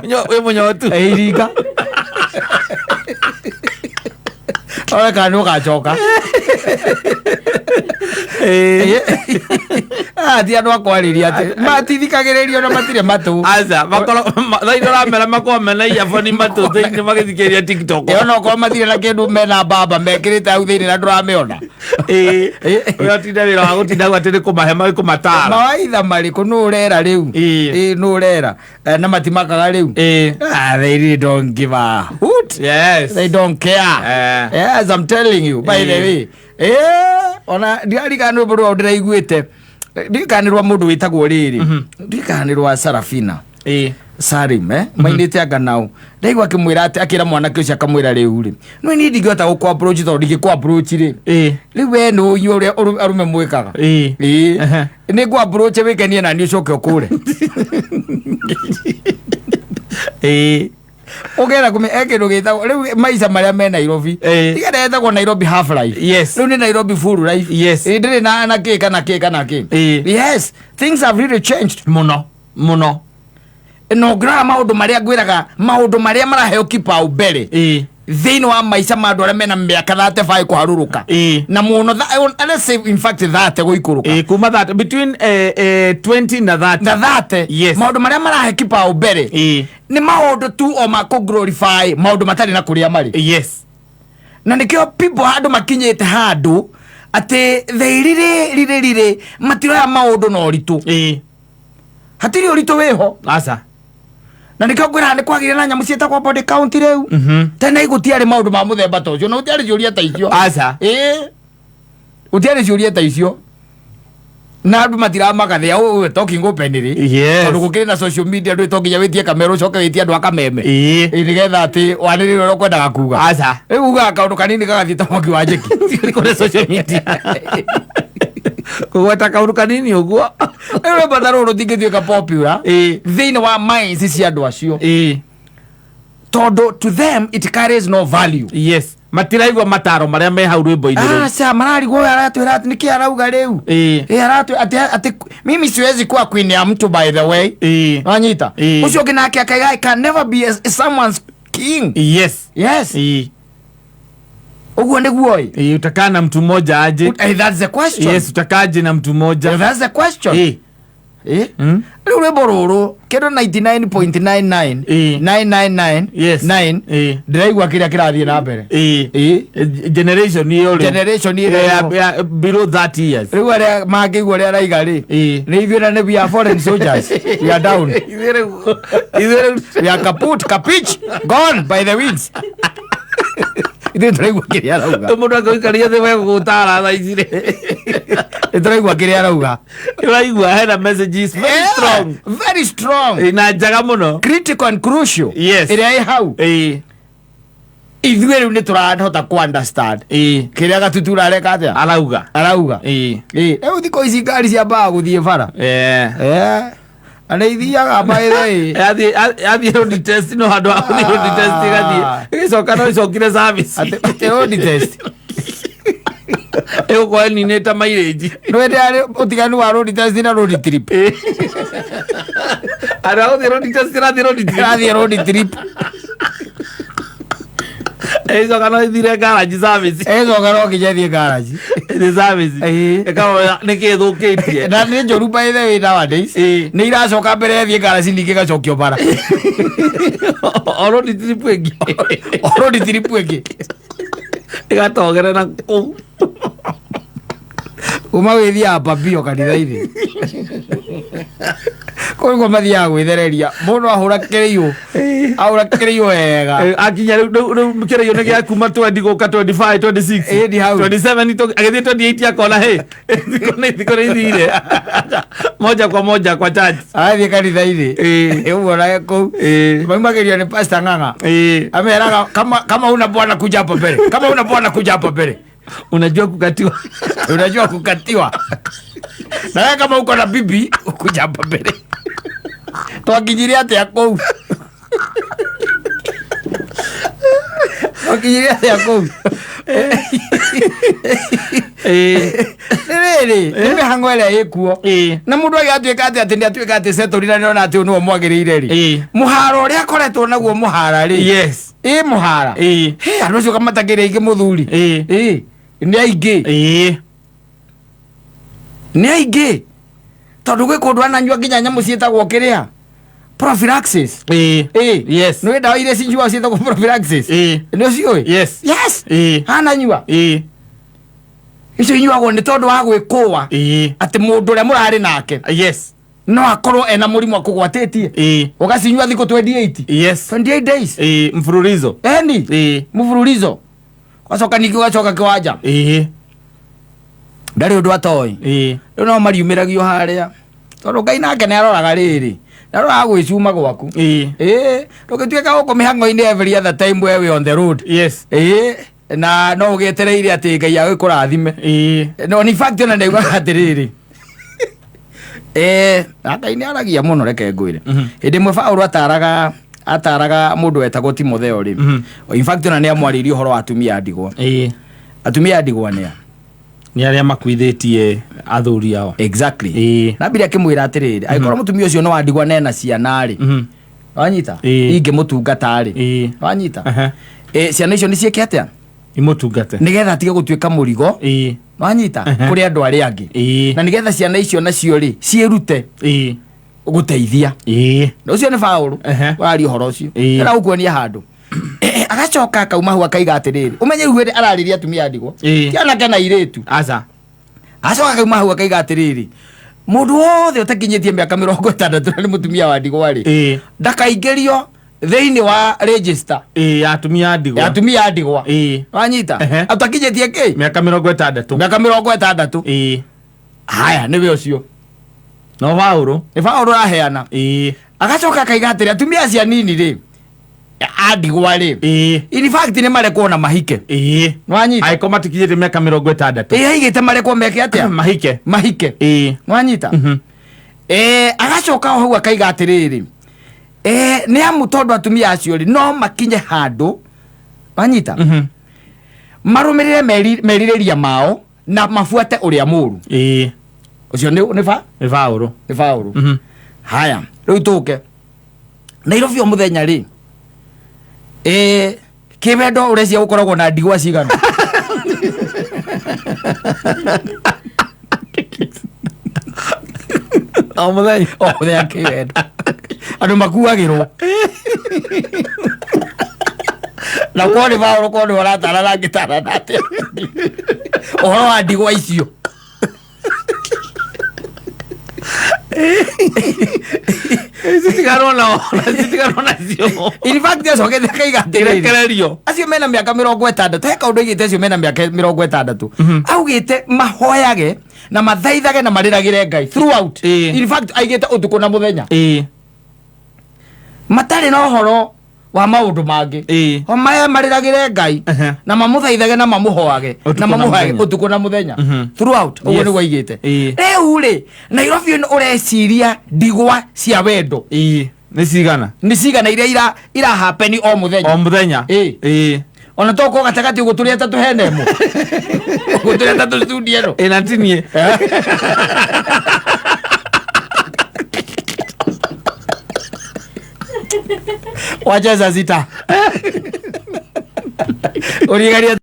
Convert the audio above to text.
Wĩ mũnyotu. Iringa one kana nĩ ũgacoka. Ti andũ a kwarĩria atĩ matithikagĩrĩrio na matirĩ matũ. Aca makorwo thaa iria ũramera makorwo mena earphone matũ thĩinĩ magĩthikĩrĩria TikTok. Ĩyo no korwo matirĩ na kĩndũ mena mbamba mekĩrĩte hau thĩinĩ na ndũramĩona. Ũrĩa ũtinda wĩra wa gũtinda hau atĩ nĩ kũmahe ma kũmatara. Mawaitha marĩkũ nũ ũrera rĩu? Ĩĩ, nũ ũrera? Na matimakaga rĩu. Ah, they really don't give a hoot. They don't care. Yes, I'm telling you, by the way. Ona ndirarikana rwĩmbo rwao ndĩraiguĩte. Ndirikana nĩ rwa mũndũ wĩtagwo rĩrĩ. Ndirikana nĩ rwa Sarafina. Salim, eh? Mainĩte anga nao. Ndaigua akĩmwĩra atĩ akĩra mwanake ũcio akamwĩra rĩu rĩ. No niĩ ndingĩhota gũkũ approach tondũ ndingĩkũ approach rĩ. Rĩu we nĩ ũĩ ũrĩa arũme mwĩkaga. Ehe. Nĩ ngũ approach wĩkenie na niĩ ũcoke ũkũre. Ũgera kũme e kĩndũ gĩtagwo rĩu maica marĩa me Nairobi. Tiga etagwo Nairobi half life. Rĩu nĩ Nairobi full life. Ndĩrĩ na kĩ kana kĩ kana kĩ. Yes, things have really changed. Mũno mũno. Na ũngĩrora maũndũ marĩa ngwĩraga maũndũ marĩa maraheo kipaumbele thĩinĩ wa maica ma andũ arĩa mena mĩaka 35 kũharũrũka na mũno let's say in fact 30 gũikũrũka. Kuma that between 20 na 30. Na 30. Maũndũ marĩa marahe kipaumbele nĩ maũndũ tu o ma kũ glorify maũndũ matarĩ na kũrĩa marĩ. Na nĩkĩo people handũ makinyĩte handũ atĩ they really really really matiroya maũndũ na ũritũ. Hatirĩ ũritũ wĩho. Aca. Na nĩkĩo ngwĩraga nĩ kwagĩire na nyamũ ciĩtagwo body count rĩu. Tene gũtiarĩ maũndũ ma mũthemba ta ũcio na gũtiarĩ ciũria ta icio. Aca. Gũtiarĩ ciũria ta icio na andũ matiramaka they are all talking openly. Tondũ gũkĩrĩ na social media ndũĩ to nginya wĩtie kamera ũcoke wĩtie andũ akameme. Nĩgetha atĩ wanĩrĩre ũrĩa ũkwendaga kuga. Aca. Rĩu ugaga kaũndũ kanini gagathiĩ ta mwaki wa njeki. Kũrĩ social media kũgweta kaũndũ kanini ũguo. Rĩu rwĩmbo ta rũrũ rũtingĩtuĩka popular thĩinĩ wa minds cia andũ acio tondũ to them it carries no value. Yes, matiraigua mataro marĩa me hau rwĩmbo-inĩ rũu. Aca, mararigwo ũyũ aratwĩra atĩ nĩkĩ arauga rĩu. Aratwĩra atĩ mimi siwezi kuwa queen ya mtu, by the way. Wanyita? Ũcio ũngĩ nake akaiga, "I can never be someone's king." Yes. Ũguo nĩguo ĩ. Utakaa na mtu mmoja aje? That's the question. Yes, utakaje na mtu mmoja? That's the question. Rĩu rwĩmbo rũrũ kĩndũ 99.99 999 9 ndĩraigua kĩrĩa kĩrathiĩ na mbere. Generation ĩyo rĩu. Generation ĩyo. Ya below 30 years. Rĩu arĩa mangĩigua ũrĩa araiga rĩ, nĩ ithuĩ na nĩ we are foreign soldiers, we are down. Ithuĩ rĩu ithuĩ rĩu We are kaput, kapich, gone by the winds. Ithuĩ tũraigua kĩrĩa arauga. Mũndũ angĩikaria thĩ we gũgũtara thaa ici rĩ. Nĩ tũraigua kĩrĩa arauga. Ũraigua hena messages very strong. Very strong. Na njega mũno. Critical and crucial. Ĩrĩa ĩ hau. Ithuĩ rĩu nĩ tũrahota ku understand kĩrĩa Gatutura areka atĩa. Arauga. Arauga. Rĩu thikũ ici ngari ciambaga gũthiĩ bara. Na nĩ ithiaga by the way. Yathiĩ road test no handũ ha gũthiĩ road test ĩgathiĩ ĩgĩcoka no ĩcokire service. Atĩ road test. Ĩgũkorwo ĩninĩte mileage. Ndwende arĩ ũtiganu wa road test na road trip. Handũ ha gũthiĩ road test ĩrathiĩ road trip. Ĩrathiĩ road trip. Ĩgĩcoka no ĩthire garage service. Ĩgĩcoka no nginya ĩthiĩ garage. Ĩthiĩ service. Ĩkarora nĩkĩ ĩthũkĩtie. Na nĩ njũru by the way nowadays. Nĩ iracoka mbere ĩthiĩ garage ningĩ ĩgacokio bara. O road trip ĩngĩ. O road trip ĩngĩ. Ĩgatogerera kũu. Uma wĩthiaga pambio kanitha-inĩ. Kũu nĩkuo mathiaga gwĩthereria. Mũndũ ahũra kĩrĩiũ. Ahũra kĩrĩiũ wega. Akinya rĩu kĩrĩiũ nĩ gĩa kuma 20 gũka 25, 26. Ĩĩ, hau. 27 agĩthiĩ 28 akona hĩ. Thikũ nĩ ithire. Moja kwa moja kwa church. Arathiĩ kanitha-inĩ. Ũguo na kũu. Maumagĩrio nĩ Pastor Ng'ang'a. Ameraga kama una bwana kuja hapa mbele. Kama una bwana kuja hapa mbele. Unajua kukatiwa. Unajua kukatiwa. Na wewe kama uko na bibi kuja hapa mbele. Twakinyirie atĩa kũu? Twakinyirie atĩa kũu? Rĩrĩ nĩ mĩhang'o ĩrĩa ĩkuo. Na mũndũ agĩatuĩka atĩ atĩ nĩ atuĩka atĩ settled na nĩona atĩ ũyũ nĩwe mwagĩrĩire rĩ, mũhara ũrĩa akoretwo naguo mũhara rĩ, ĩ mũhara. Hĩ, andũ acio kamatakĩrĩ aingĩ mũthuri. Ĩ nĩ aingĩ. Nĩ aingĩ tondũ gwĩ kũndũ ananyua nginya nyamũ ciĩtagwo kĩrĩa prophylaxis. Ĩ. Nĩ ndawa iria cinyuagwo ciĩtagwo prophylaxis. Nĩ ũciũĩ? Yes. Yes. Ananyua icio inyuagwo nĩ tondũ wa gwĩkũa atĩ mũndũ ũrĩa mũrarĩ nake no akorwo ena mũrimũ akũgwatĩtie. Ũgacinyua thikũ 28. 28 days. Mfululizo. Eni. Mfululizo, ũgacoka ningĩ ũgacoka kĩwanja. Ndarĩ ũndũ atoĩ. Rĩu no mariumĩragio harĩa tondũ Ngai nake nĩ aroraga rĩrĩ, nĩ aroraga gwĩcuma gwaku. Ĩĩ, ndũngĩtuĩka gũkũ mĩhang'o-inĩ every other time where we on the road. Ĩĩ, na no ũgĩetereire atĩ Ngai agĩkũrathime. No in fact ona ndaugaga atĩrĩrĩ, na Ngai nĩ aragia mũno, reke ngwĩre. Hĩndĩ ĩmwe Paũlũ ataraga mũndũ wetagwo Timotheo rĩ, in fact ona nĩ amwarĩirie ũhoro wa atumia a ndigwa. Atumia a ndigwa nĩa? Nĩ arĩa makuithĩtie athuri ao. Exactly. Na mbere akĩmwĩra atĩrĩrĩ, angĩkorwo mũtumia ũcio nĩ wa ndigwa na ena ciana rĩ, wanyita, ingĩmũtungata rĩ, wanyita, ciana icio nĩ ciĩke atĩa? Imũtungate. Nĩgetha atige gũtuĩka mũrigo, wanyita, kũrĩ andũ arĩa angĩ. Na nĩgetha ciana icio nacio rĩ ciĩrute gũteithia. Na ũcio nĩ Paũlũ ũraria ũhoro ũcio. Ĩra gũkuonia handũ. Agacoka akauma hau akaiga atĩrĩrĩ, ũmenye rĩu hĩndĩ ararĩria atumia a ndigwa, ti anake na airĩtu. Aca. Acoka akauma hau akaiga atĩrĩrĩ, mũndũ wothe ũtakinyĩtie mĩaka 60 na nĩ mũtumia wa ndigwa rĩ, ndakaingĩrio thĩinĩ wa register Ya atumia a ndigwa. Ya atumia a ndigwa. Wanyita? Atakinyĩtie kĩ? Mĩaka 60. Mĩaka 60. Haya, nĩwe ũcio. No Paũlũ. Nĩ Paũlũ ũraheana. Agacoka akaiga atĩrĩ, atumia acio anini rĩ, a ndigwa rĩ, in fact nĩ marekwo na mahike. Nwanyita? Angĩkorwo matikinyĩtie mĩaka 60. Ĩ, aigĩte marekwo meke atĩa? Mahike. Mahike. Nwanyita? Agacoka o hau akaiga atĩrĩrĩ, nĩ amu tondũ atumia acio rĩ no makinye handũ, wanyita, marũmĩrĩre merirĩria mao na mabuate ũrĩa mũru. Ũcio nĩ ba Nĩ Paũlũ. Nĩ Paũlũ. Haya, rĩu tũke Nairobi o mũthenya rĩ, kĩwendo ũrecia gũkoragwo na ndigwa cigana? O mũthenya. O mũthenya kĩwendo andũ makuagĩrwo na korwo nĩ Paũlũ, korwo nĩ ũratarana angĩtarana atĩa ũhoro wa ndigwa icio? Citiganwo nao, citiganwo nacio. In fact acokete akaiga atĩrĩrĩ, Irekererio. Acio mena mĩaka 60, he kaũndũ aigĩte, acio mena mĩaka 60, augĩte mahoyage na mathaithage na marĩragĩre Ngai throughout. In fact aigĩte ũtukũ na mũthenya, matarĩ na ũhoro wa maũndũ mangĩ, o maya marĩragĩre Ngai na mamũthaithage na mamũhoage Ũtukũ na na mamũhoyage mũthenya. Ũtukũ na mũthenya, throughout ũguo nĩguo aigĩte. Rĩu rĩ, Nairobi ĩno ũreciria ndigwa cia wendo Nĩ cigana? Nĩ cigana iria ira happen o mũthenya? O mũthenya. Ona tokorwo gatagatĩ ũguo tũrĩ atatũ hena ĩmwe, ũguo tũrĩ atatũ studio ĩno. Ĩ, na ti niĩ. Wacha saa 6 ũrigaria.